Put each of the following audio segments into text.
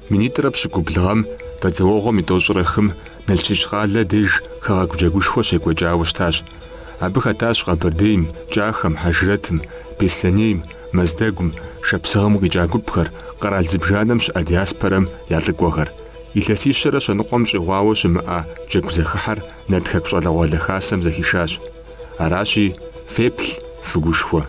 Минитӏрэ пщыкӏубл гъэм бадзэуэгъуэм и 103-м Налшыч къалэ деж хэгъэгу джэгушхуэ щекӏуэкӏауэ щытащ. Абы хэтащ Къэбэрдейм, Кӏахэм, Хьэжрэтым, Беслъэнейм, Мэздэгум, Шапсыгъым къикӏа гупхэр, къэрал зыбжанэм щыӏэ диаспорэм я лӏыкӏуэхэр. Илъэсищэрэ щэныкъуэм щӏигъуауэ щымыӏа джэгу зэхыхьэр Нарт Хэку щӏалэгъуалэ хасэм зэхишащ. Аращи, феплъ, фыгушхуэ.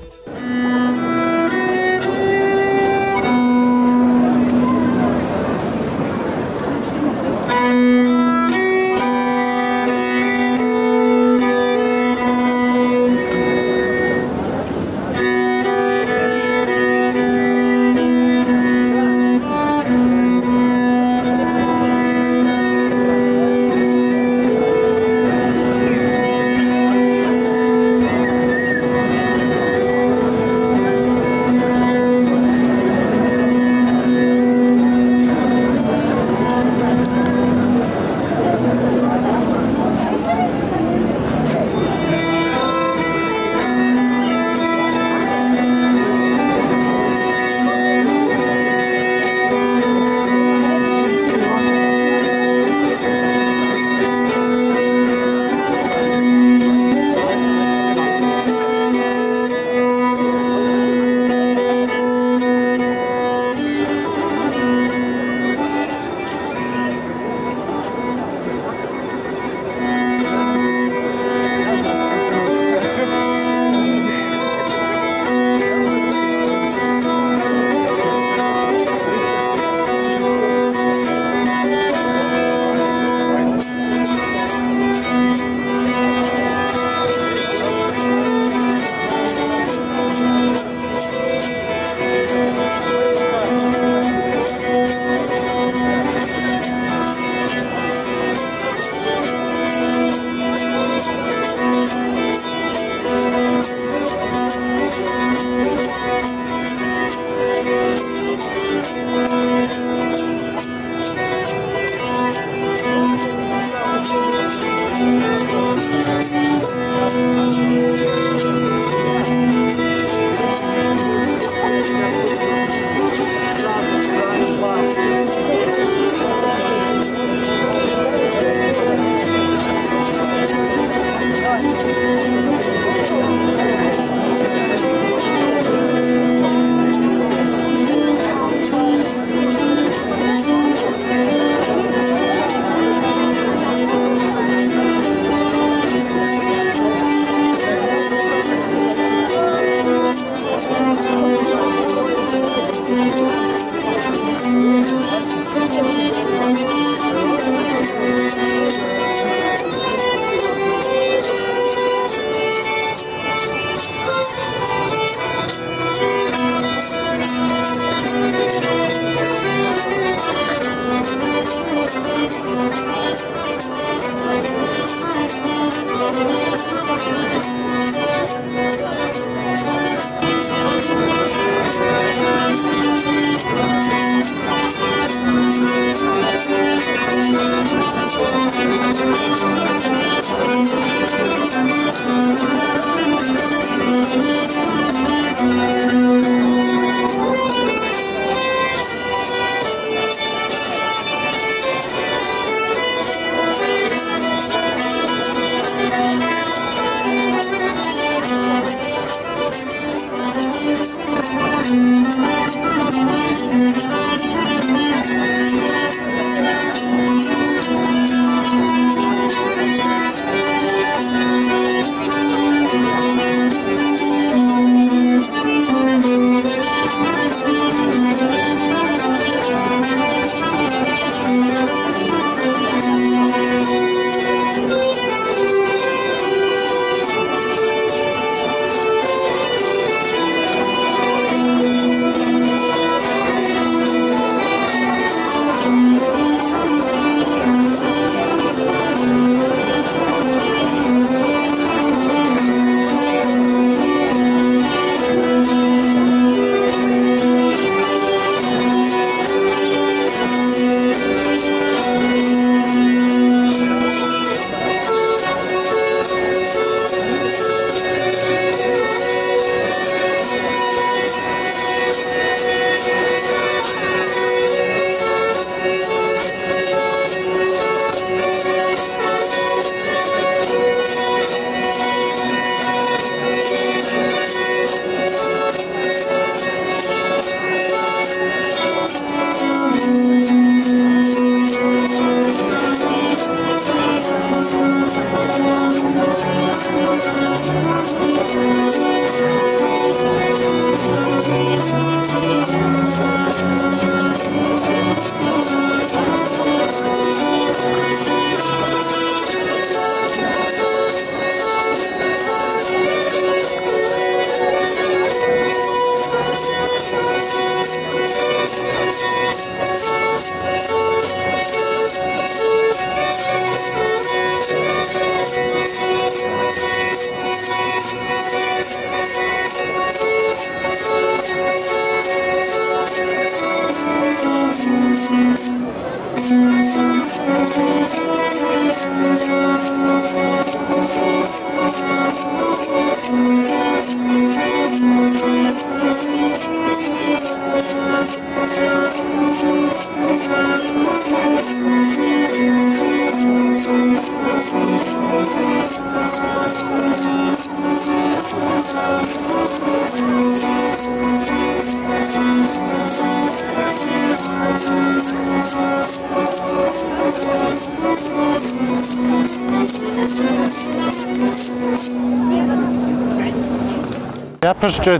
Япэщӏыкӏэ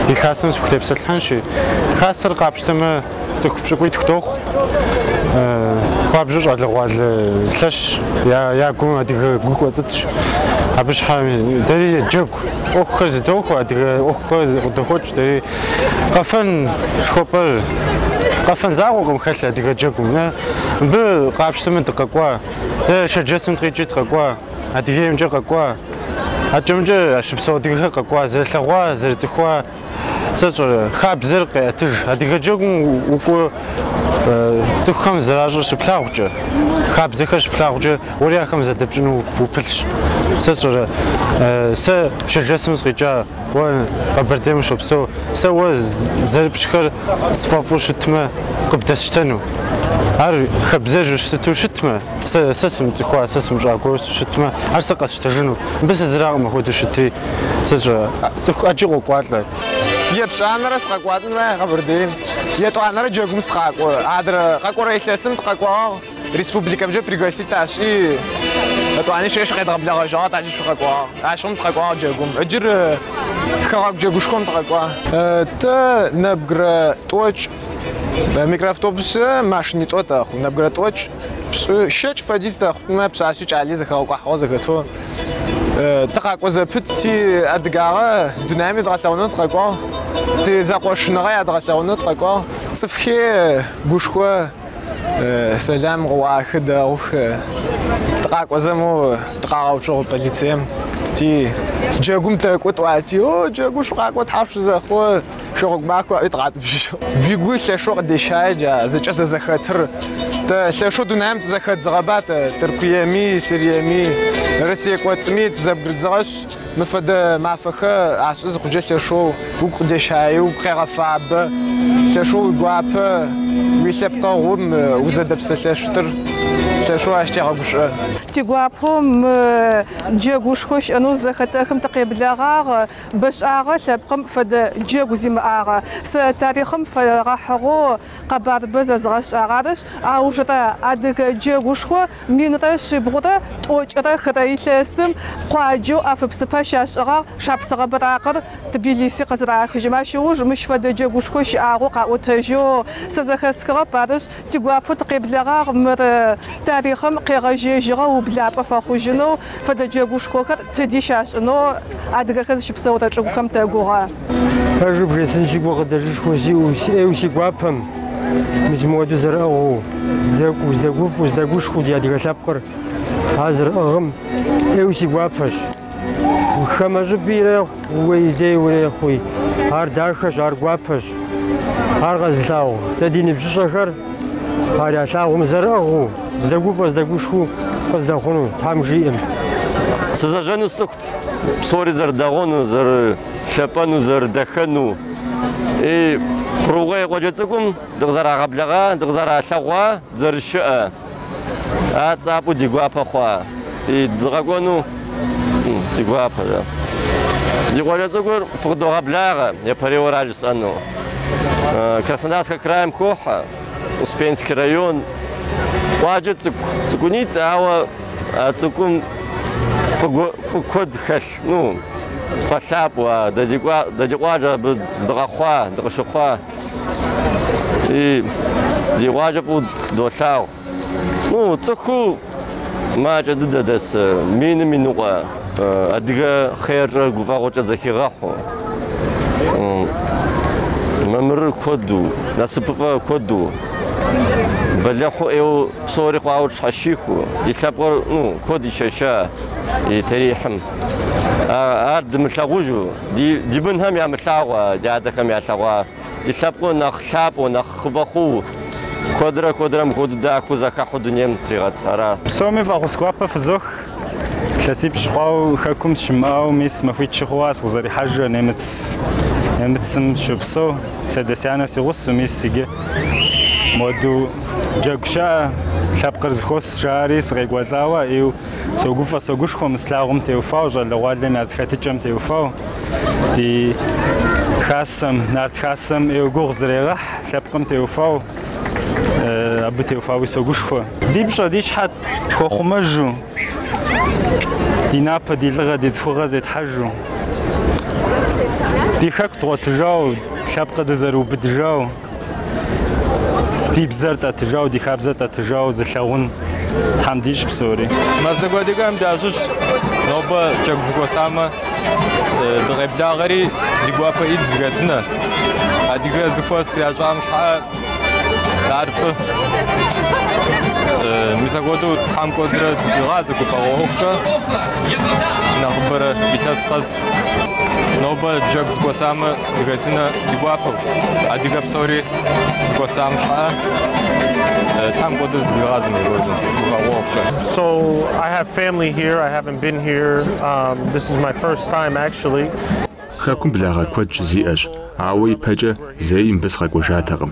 ди хасэм сыхутепсэлъыхьынщи, хасэр къапщтэмэ цӏыху пщыкӏуитху дохъу. Хуабжьу щӏалэгъуалэ лъэщ, я гум адыгэ гу кӏуэцӏытщ. Абы щхьэ дэри джэгу ӏуэхухэр зыдохуэ, адыгэ ӏуэхухэр къыдохуэкӏ, дэри къэфэн жыхуэпӏэр къэфэн закъуэкъым хэлъ адыгэ джэгум. Мыбы къапщтэмэ дыкъэкӏуа, дэ Шэрджэсым дыкъикӏи дыкъэкӏуа, Адыгеймкӏэ къэкӏуа, адэкӏэ-мыдэкӏэ щыпсэу адыгэхэр къэкӏуа, зэрылъэгъуа, зэрыцӏыхуа, сэ сщӏэрэ, хабзэр къеӏэтыж. Адыгэ джэгум укӏуэу цӏыхухэм зэращӏыр щыплъагъукӏэ, хабзэхэр щыплъагъукӏэ, уэри ахэм задэпщӏыну упылъщ. Сэ сщӏэрэ, сэ Шэрджэсым сыкъикӏа, уэ Къэбэрдейм ущопсэу, сэ уэ зэрыпщӏхэр сфӏэфӏу щытмэ, къыбдэсщтэну. Ар хабзэжьу щыту щытмэ, сэ сымыцӏыхуа, сэ сымыщӏа гуэру щытмэ, ар сэ къэсщтэжыну. Мыбы сэ зыракъым апхуэдэу щытри, сэ сщӏэрэ, цӏыху ӏэджи къокӏуалӏэ. Епщӏанэрэ сыкъэкӏуатӏымрэ Къэбэрдейм, етӏуанэрэ джэгум сыкъакӏуэ. Адрэ къэкӏуэрэ илъэсым тыкъэкӏуагъ, республикэмкӏэ пригласить ашӏи, етӏуани шъуей шъукъедгъэблэгъэжьыгъ, таджи шъукъэкӏуагъ. Ащыгъум тыкъэкӏуагъ джэгум. Ыджыр хэгъэгу джэгушхом тыкъэкӏуагъ. Тэ нэбгырэ тӏокӏ микроавтобусрэ машинитӏо тэхъу. Нэбгырэ тӏокӏ пшӏы щэкӏ фэдиз тэхъумэ, пшъашъи кӏали зэхэгъэкӏуахьыгъэу зэхэтэу. Тыкъакӏо зэпыт, ти адыгагъэ дунаим едгъэлъэгъунэу тыкъэкӏуагъ, ти зэкъошыныгъэ ядгъэлъэгъунэу тыкъэкӏуагъ. Цӏыфхи гушхо сэлам къыуахы дэгъух. Тыкъакӏозэ моу тыкъагъэуцугъ полицием. Ти джэгум тэкӏо тӏуати, о, джэгум шъукъакӏо, тхьэ шъузэхъу, шъуигъогу махуэ аӏуи тыкъатӏупщыжьыгъ. Уигу лъэшэу къыдещае джа зэкӏэ зэзэхэтыр. Тэ лъэшэу дунаим тызэхэдзыгъэба тэ Тыркуеми, Сириеми, Россие кӏоцӏыми тызэбгырыдзыгъэшъ, мы фэдэ мафэхэр ашӏы зыхъукӏэ лъэшэу угу къыдещае, угу къегъэфабэ, лъэшэу уигуапэ, уилъэпкъэгъум узэдэпсэлъэшъутыр лъэшэу ащ тегъэгушӏо. Тигуапэу мы джэгушхо щыӏэнэу зэхэтэхым тыкъеблэгъагъ. Бэшӏагъэ лъэпкъым фэдэ джэгу зимыӏагъэ. Сэ тарихъым фэгъэхьыгъэу къэбарыбэ зэзгъэшӏагъ. Арышъ, аужырэ адыгэ джэгушхо 1192 илъэсым къуаджэу Афыпсыпэ щашӏыгъагъ шапсыгъэ быракъыр Тбилиси къызырахыжьым. Ащ ыуж мыщ фэдэ джэгушхо щыӏагъэу къаӏотэжьэу сэ зэхэсхыгъэп. Арышъ, тигуапэу тыкъеблэгъагъ мыр тарихъым къегъэжьэжьыгъэ ублапӏэ фэхъужьынэу, фэдэ джэгушхохэр тыди щашӏынэу адыгэхэр зыщыпсэурэ чӏыгухэм тэгугъэ. Пэжу бжесӏэнщи, гукъыдэжышхуэ сиӏэу, си ӏейуэ си гуапэм, мис мыуэду зэрыӏыгъыу, здэкӏуу, здэгуфӏэу, здэгушхуэу ди адыгэ лъэпкъыр ар зэрыӏыгъым ӏейуэ си гуапэщ. Хамэ щӏыпӏи ирехъу, уей дей урехъуи, ар дахэщ, ар гуапэщ. Ар къэзылъагъу дэ ди ныбжьыщӏэхэр ар ялъагъум зэрыӏыгъыу, здэгуфӏэ, здэгушхуэу къыздэхъуну, Тхьэм жиӏэм. Сызэжьэну сцӏыхут, псори зэрыдэгъуэну, зэрылъэпӏэну, зэрыдэхэну. И Кургъуей къуажэ цӏыкӏум дыкъызэрагъэблэгъа, дыкъызэралъэгъуа, дызэрыщыӏэ. Ар цӏапӏэу ди гуапэ хъуа. И дыкъэкӏуэну ди гуапэ. Ди къуажэ цӏыкӏур фыкъыдогъэблагъэ, япэрейуэ ара жысӏэну. Краснодарскэ крайм хохьэ, Успенский район. Къуажэ цӏыкӏу, цӏыкӏунитӏ, ауэ а цӏыкӏум Фӏы куэд хэлъ, ну, фӏэлъапӏэу, а дэ ди къуажэ абы дыкъэхъуа, дыкъыщыхъуа. И ди къуажэ фӏыуэ долъагъу. Ну, цӏыхуу мащӏэ дыдэ дэс миным и ныкъуэ адыгэ хъеркӏэ гуфӏэгъуэкӏэ зэхигъэхьу. Мамырыр куэду, насыпыфӏэ куэду, бэлыхьу ӏейуэ псори хъуауэ тщхьэщихыу, ди лъэпкъыр, ну, куэд ишэча и тарихъым. Ар дымылъагъужу, ди бынхэм ямылъагъуа, ди адэхэм ялъэгъуа, ди лъэпкъыр нэхъ лъапӏэу, нэхъыбэ хъуу, куэдрэ куэдрэ мыпхуэдэу дахэу зэхыхьэу дунейм тригъэт, ара. Псоми фӏэхъус гуапэ фызох. Илъэсипщӏ хъуауэ хэкум сыщымыӏауэ, мис махуитӏ хъууа сыкъызэрихьэжрэ немыц немыцым щопсэу. Си адэ си анэ си гъусэу, мис иджы моду джэгу щыӏэ, лъэпкъыр зэхуос жаӏэри сыкъекӏуэлӏауэ, ӏейуэ согуфӏэ, согушхуэ мы слъагъум теухуауэ, щӏалэгъуалэм я зэхэтыкӏэм теухуауэ. Ди хасэм, нарт хасэм ӏейуэ гугъу зрегъэхь лъэпкъым теухуауэ, абы теухуауи согушхуэ. Ди пщӏэ, ди щхьэ тхуэхъумэжу, ди напэ, ди лӏыгъэ, ди цӏыхугъэ зетхьэжу, ди хэку дгъуэтыжауэ, лъэпкъыр дызэрыубыдыжауэ, ди бзэр тӏэтыжауэ, ди хабзэр тӏэтыжауэ зылъагъун Тхьэм дищӏ псори. Мэздэгу адыгэм дащыщ, нобэ джэгу зэхуэсамэ, дыкъеблагъэри ди гуапэ ӏей дызэхэтынэ. Адыгэ зэхуэс ящӏам щхьэӏэ ар фӏы. Мис апхуэдэу Тхьэм куэдрэ зыхуигъазэ гуфӏэгъуэ ӏуэхукӏэ нэхъыбэрэ илъэс къэс нобэ джэгу зэхуэсамэ дыхэтынэ ди гуапэу. Адыгэ псори зэхуэсам щхьэӏэ Тхьэм куэдрэ зыхуигъазэ мыпхуэдэу гуфӏэгъуэ ӏуэхукӏэ. So I have family here. I haven't been here. This is my first time actually. Хэкум благъэ куэд щызиӏэщ, ауэ ипэкӏэ зэи мыбы сыкъэкӏуэжатэкъым.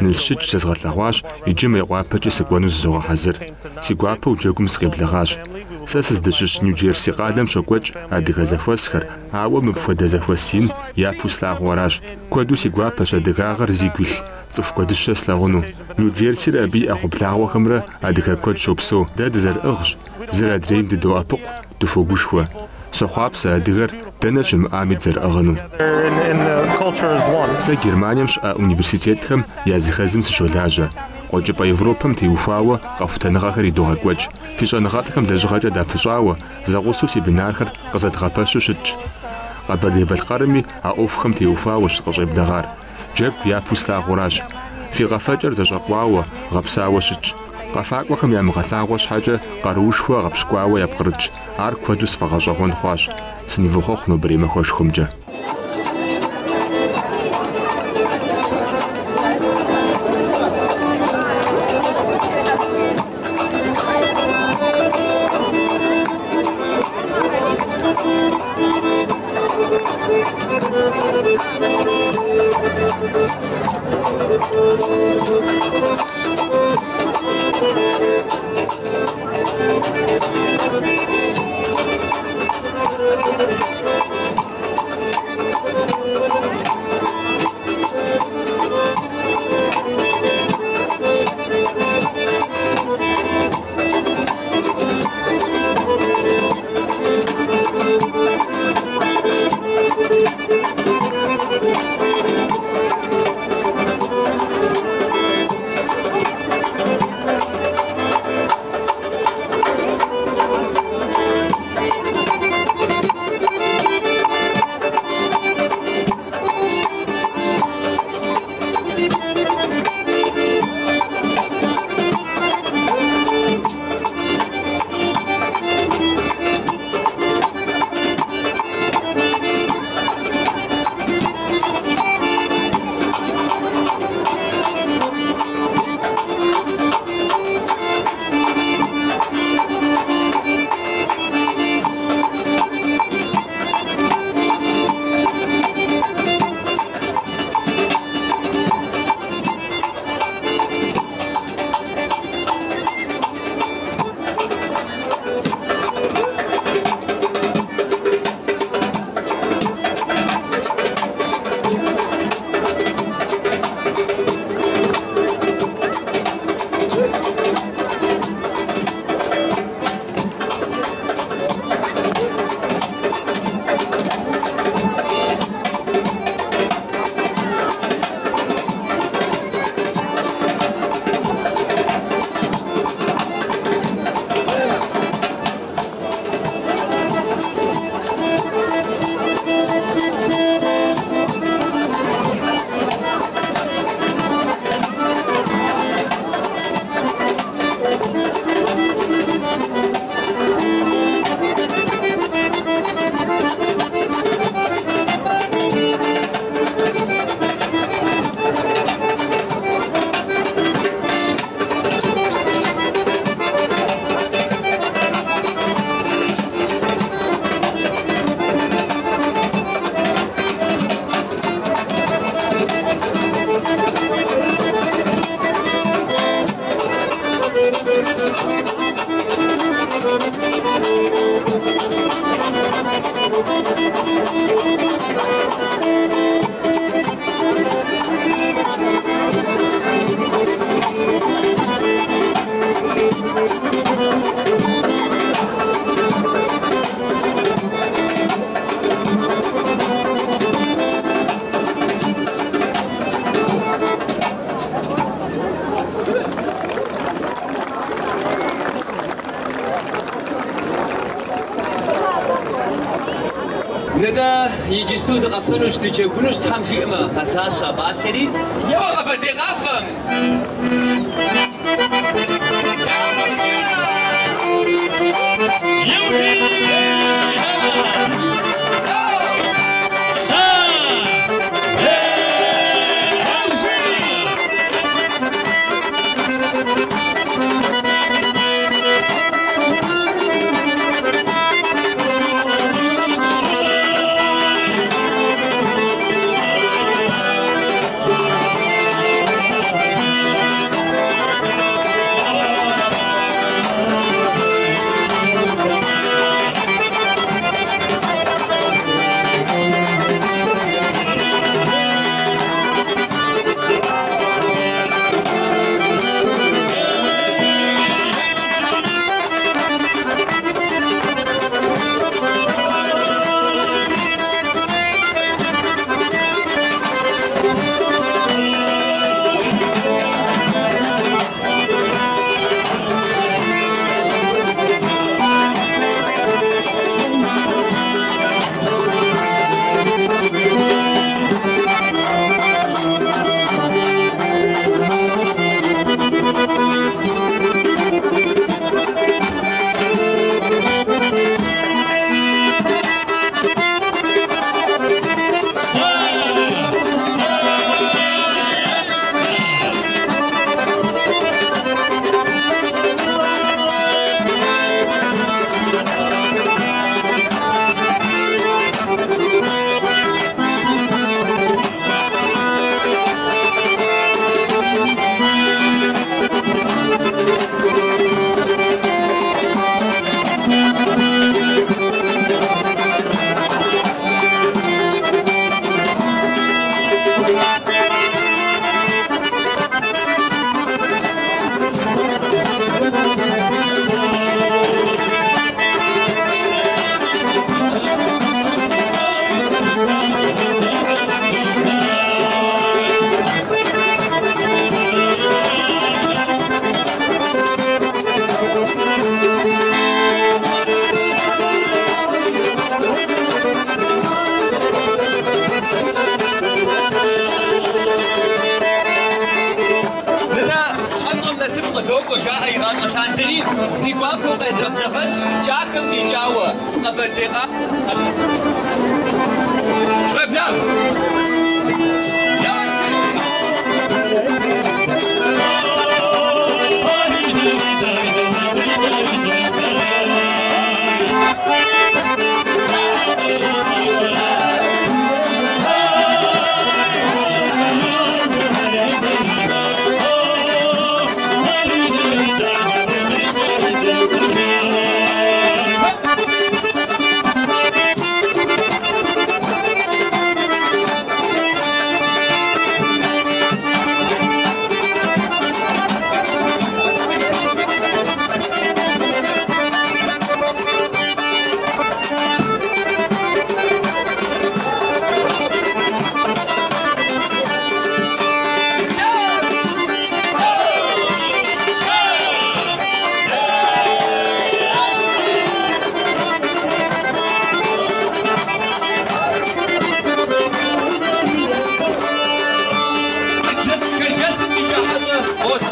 Налщыч зэзгъэлъэгъуащ, иджы Мейкъуапэкӏи сыкӏуэну зызогъэхьэзыр. Си гуапэу джэгум сыкъеблэгъащ. Сэ сыздыщыщ Нью-Джерси къалэм щокӏуэкӏ адыгэ зэхуэсхэр, ауэ мыпхуэдэ зэхуэс ин япэу слъагъуу аращ. Куэду си гуапэщ адыгагъэр зигу илъ цӏыху куэдыщэ слъагъуну. Нью-Джерсирэ абы и ӏэгъуэблагъуэхэмрэ адыгэ куэд щопсэу. Дэ дызэрыӏыгъщ, зыр адрейм дыдоӏэпыкъу, дыхуогушхуэ. Сохъуапсэ адыгэр дэнэ щымыӏами дызэрыӏыгъыну. Сэ Германием щыӏэ университетхэм я зыхэзым сыщолажьэ. Къуэкӏыпӏэ Европэм теухуауэ къэхутэныгъэхэр идогъэкӏуэкӏ. Фи щӏэныгъэлӏхэм лэжьыгъэкӏэ дапыщӏауэ, зэгъусэу семинархэр къызэдгъэпэщу щытщ. Къэбэрдей-Балъкъэрми а ӏуэхухэм теухуауэщ сыкъыщӏеблэгъар. Джэгу япэу слъагъуращ. Фи къэфэкӏэр зэщӏэкъуауэ, гъэпсауэ щытщ. Къэфакӏуэхэм ямыгъэлъагъуэ щхьэкӏэ къаруушхуэ гъэпщкӏуауэ япкърытщ. Ар куэду сфӏэгъэщӏэгъуэн хъуащ. Сынывохъуэхъу нобэрей махуэшхуэмкӏэ. Нтӏэ, иджысту дыкъэфэнущ, дыджэгунущ, Тхьэм жиӏэмэ, къэсащ а пӏалъэри. Еуэ къэбэрдей къафэм! Нтӏэ, хьэщӏэм насып къыдокӏуэ, жаӏэ игъащӏэ лъандэри, ди гуапэу къедгъэблэгъэнщ Кӏахэм къикӏауэ Къэбэрдей къафэм. Феблагъэ! Шэрджэсым къикӏа хьэщӏэ къос.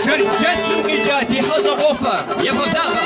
Шэрджэсым къикӏа ди хьэщӏэ къофэ, евгъэблагъэ!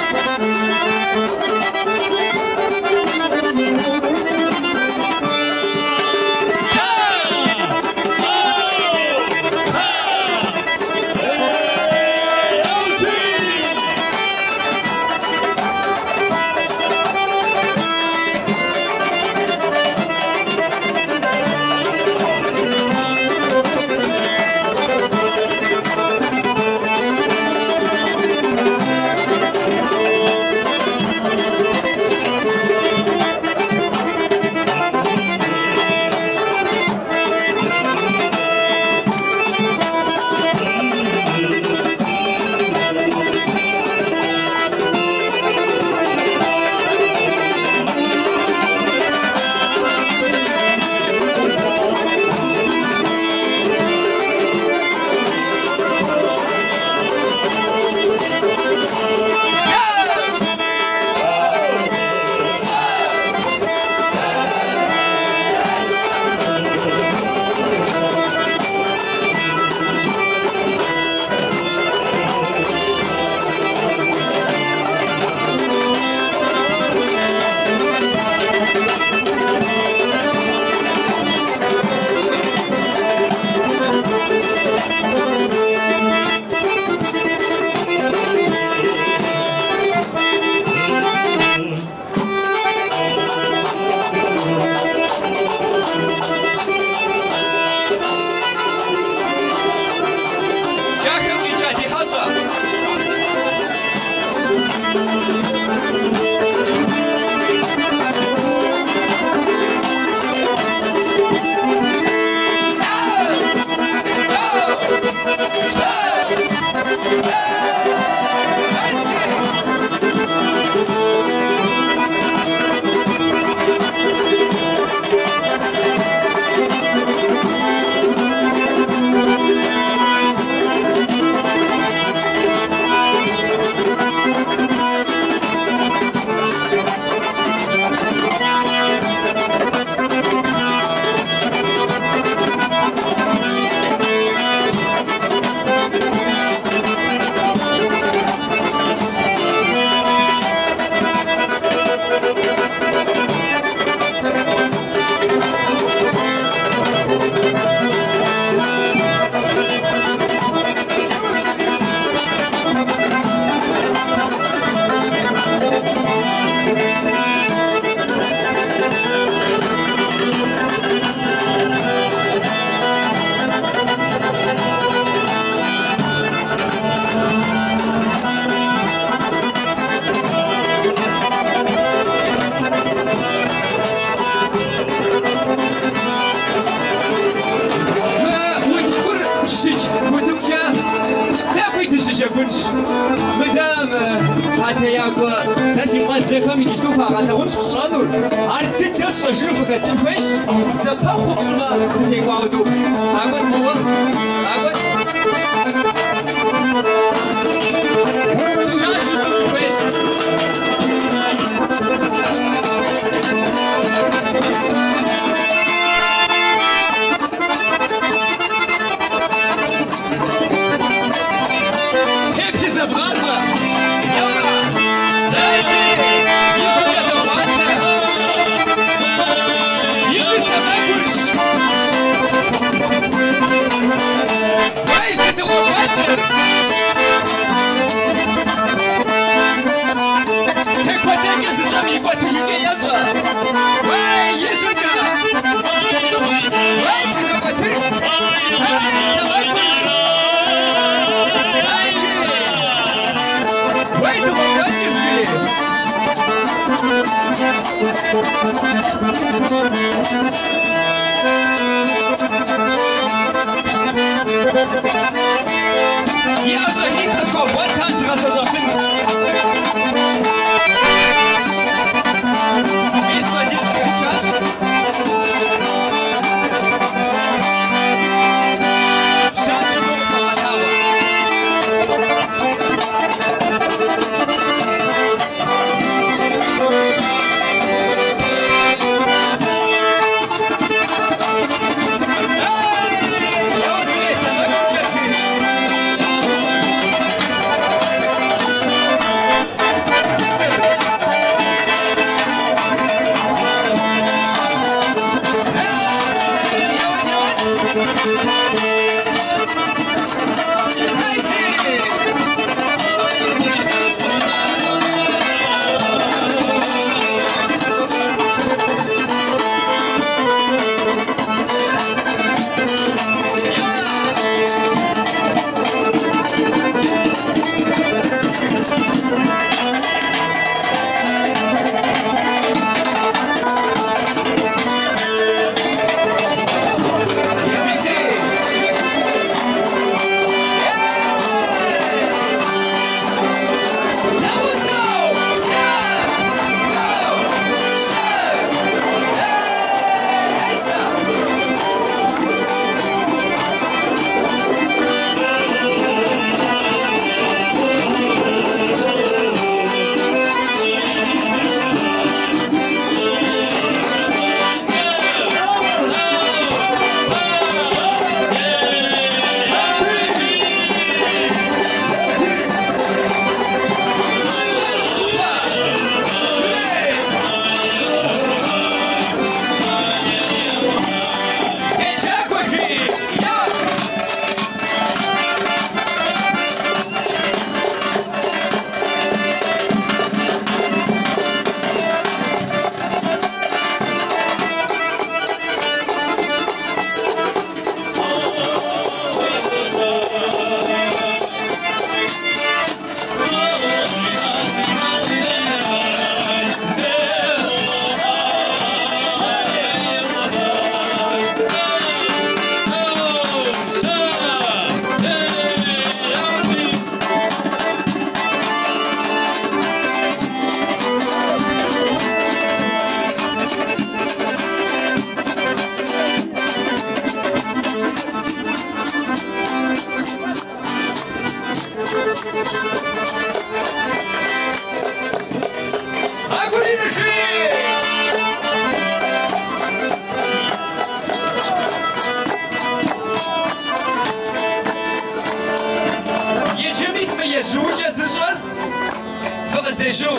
дгъэджэгунщ. Мыдэ мы Хьэтеякӏуэ сэ си къуэдзэхэм иджыпсту фагъэлъэгъунщ фщӏэнур. Ар дыдэ фщӏэжыну фыхэтын хуейщ. Зэпэхъуу фщӏымэ, фытекӏуауэ добж. Къакӏуэт моуэ, къакӏуэт. Пщащэу тӏу хуейщ. Теплъи зэвгъащӏэ! Еуэ! Зэжи! Ижьымкӏэ докӏуатэ! Ижьыр сэмэгурщ! Уей, си дыгъуэкӏуэкӏыр! Текӏуэдэкӏэ зыщӏэм икӏуэтыжыкӏэ ещӏэ! Уей, ижьымкӏэ! Уей, сыхэкӏуэтыж! Ей, сэмэгур! Ей, уей, дыгъуэкӏуэкӏыр, жи! И ӏэщӏагъитӏ къысхуэгъуэтам згъэзэщӏэфын. Мис щӏалитӏ къыхэтшащ. Пщащэ моуэ къыхуэгъэлъагъуэ. Ей, еуэ, дуней сэмэгумкӏэ жи. Еуэ, еуэ. Ей, жи. Теджакӏуэ, жи! Еуэ! Агуриныши! Иджы мис мы ежьукӏэ зыщӏэр фыкъыздежьу.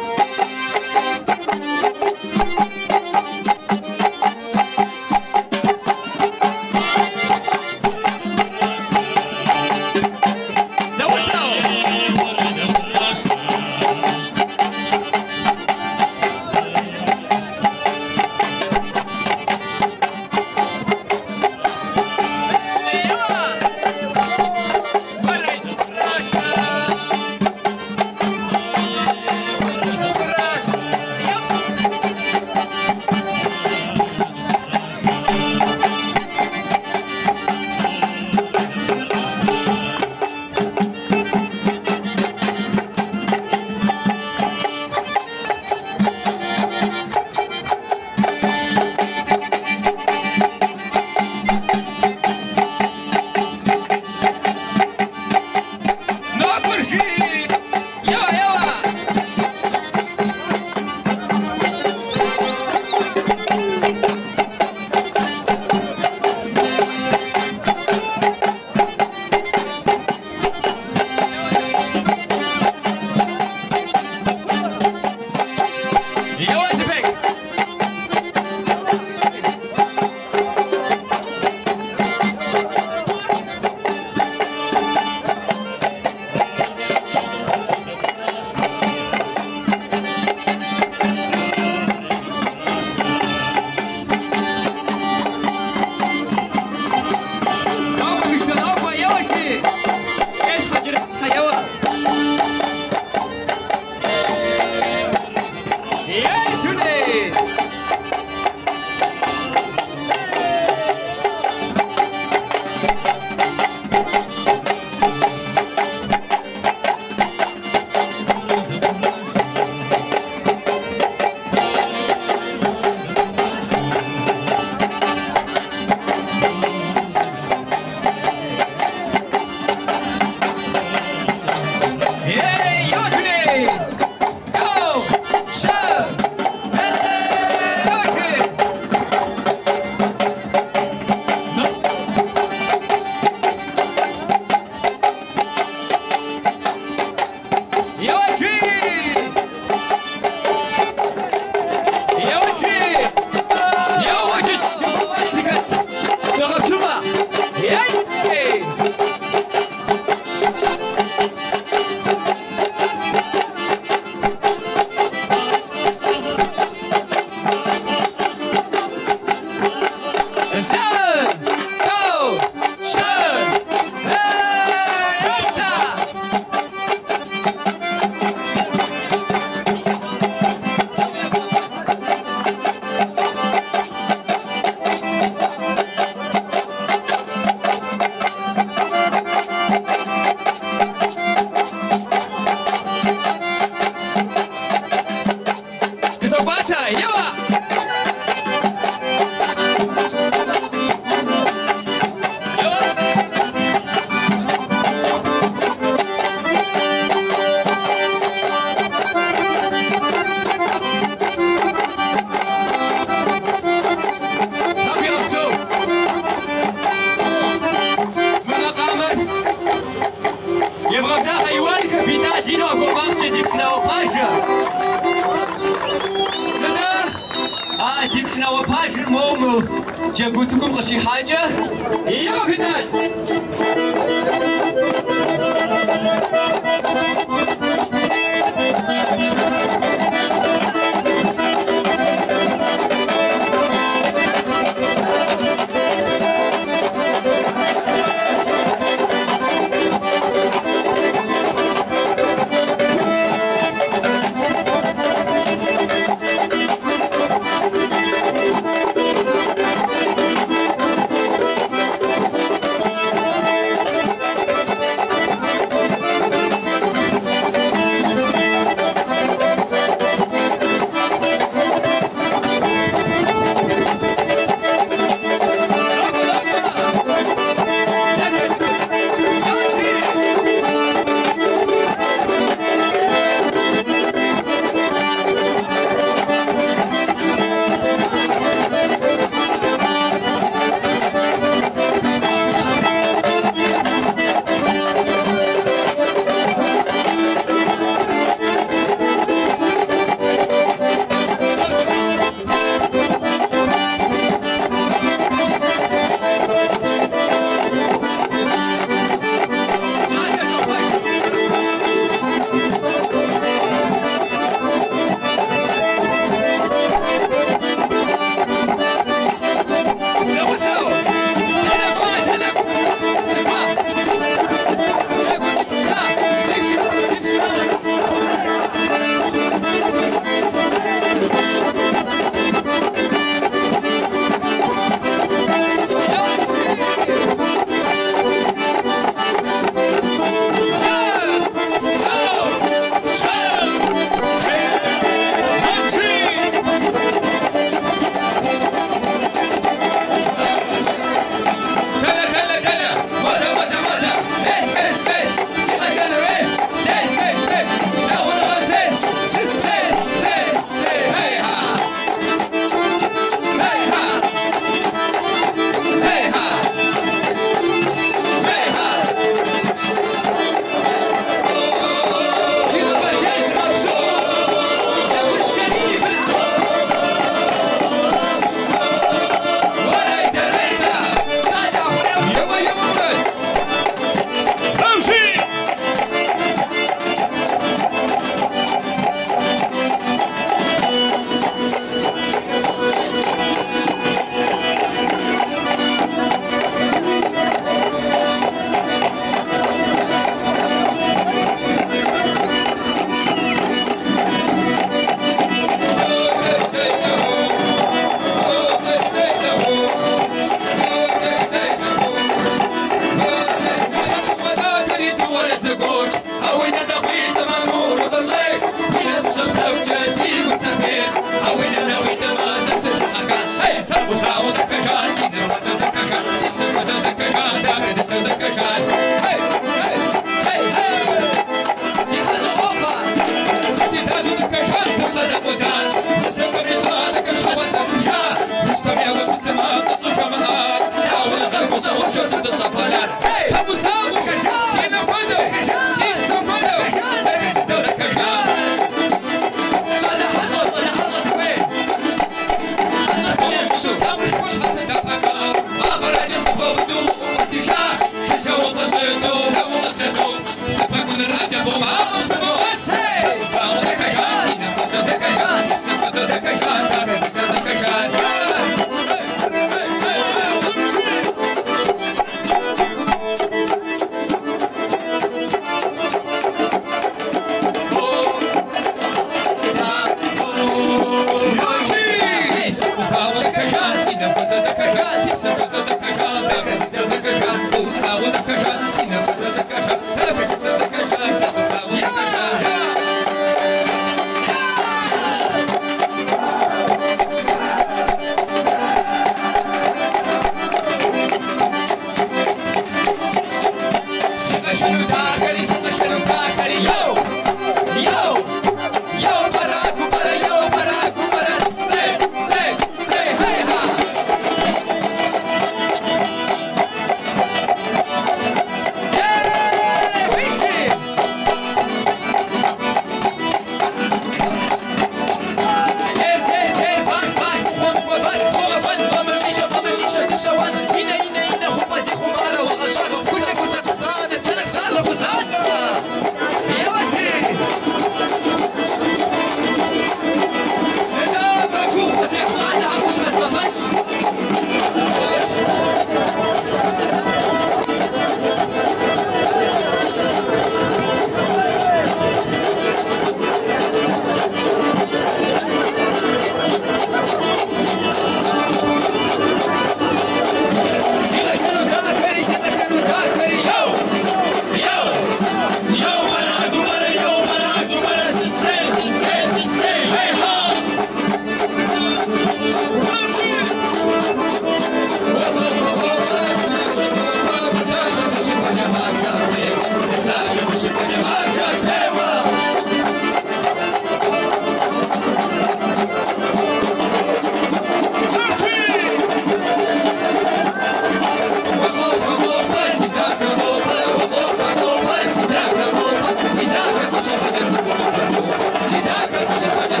Yeah.